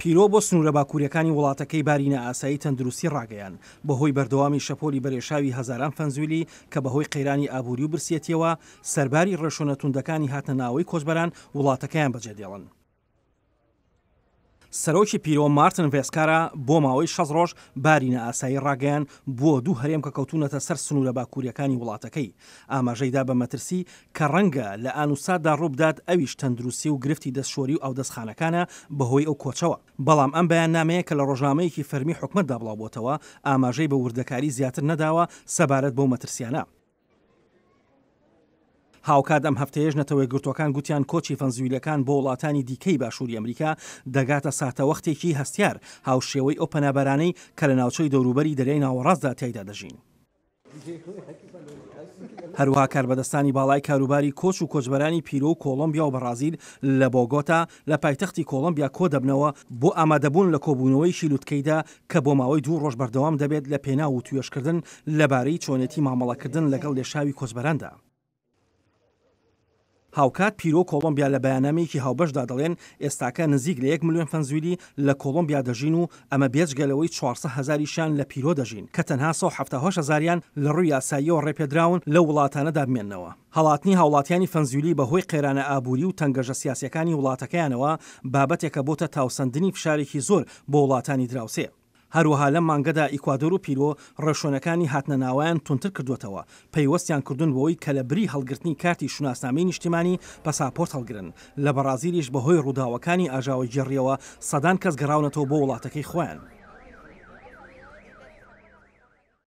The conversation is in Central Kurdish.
پیرۆ بۆ سنوورە باکوورییەکانی وڵاتەکەی باری نائاسایی تەندروستی ڕاگەیاند، بەهۆی بەردەوامی شەپۆلی بەرێشاوی هەزاران فەنزویلی کە بەهۆی قەیرانی ئابووری و برسیەتییەوە سەرباری ڕێوشوێنە توندەکانی هاتنە ناوەی کۆچبەران وڵاتەکەیان بەجێدێڵن. سەرۆکی پیرۆ مارتن ڤێسکارا بۆ ماوەی 60 ڕۆژ باری نائاسایی ڕاگەیاند بۆ دوو هەرێم کە کەوتوونەتە سەر سنوورە باکوورییەکانی وڵاتەکەی، ئاماژەی دا بە مەترسی کە ڕەنگە لە ئان و ساتدا ڕووبدات ئەویش تەندروستی و گرفتی دەستشۆری و ئاودەستخانەکانە بەهۆی ئەو کۆچەوە. بەڵام ئەم بەیاننامەیە کە لە ڕۆژنامەیەکی فەرمی حکومەتدا بڵاوبۆتەوە ئاماژەی بە وردەکاری زیاتر نەداوە سەبارەت بەو مەترسیانە. هاوکات ئەم هەفتەیەش نەتەوەیەکگرتووەکان گوتیان کۆچی ڤەنزویلییەکان بۆ وڵاتانی دیکەی باشووری ئەمریکا دەگاتە ساتەوەختێکی هەستیار هاوشێوەی ئەو پەنابەرانەی کە لە ناوچەی دەوروبەری دەریای ناوەڕاستدا تیایدا دەژین. هەروەها کاربەدەستانی باڵای کاروباری کۆچ و کۆچبەرانی پیرۆ و کۆڵۆمبیا و بەڕازیل لە بۆگۆتا لە پایتەختی کۆڵۆمبیا کۆدەبنەوە بۆ ئامادەبوون لە کۆبوونەوەیەکی لوتکەیدا کە بۆ ماوەی دوو ڕۆژ بەردەوام دەبێت لە پێناو وتوێژکردن لەبارەی چۆنێتی مامەڵەکردن لەگەڵ لێشاوی کۆچبەراندا. هاوکات پیرۆ و کۆڵۆمبیا لە بەیاننامەیەکی هاوبەشدا دەڵێن، ئێستاکە نزیک لە یەک ملیۆن فەنزویلی لە کۆڵۆمبیا دەژین و ئەمە بێجگە لەوەی 400 هەزاریشیان لە پیرۆ دەژین کە تەنها 178 هەزاریان لە ڕووی یاساییەوە ڕێپێدراون لەو وڵاتانەدا بمێننەوە. هەڵاتنی هاوڵاتیانی فەنزویلی بەهۆی قەیرانە ئابووری و تەنگەژە سیاسییەکانی وڵاتەکەیانەوە بابەتێکە بۆتە تاوسەندنی فشارێکی زۆر بۆ وڵاتانی دراوسێ. هەروەها لەم مانگەدا ئیکوادۆر و پیرۆ ڕێوشوێنەکانی هاتنەناوەیان توندتر کردووەتەوە، پەیوەستیان کردوون بەوەی کە لە بری هەڵگرتنی کارتی شوناسنامەی نیشتیمانی، پەساپۆرت هەڵگرن. لە بەڕازیلیش بەهۆی ڕووداوەکانی ئاژاوەگێڕییەوە سەدان کەس گەڕاونەتەوە بۆ وڵاتەکەی خۆیان.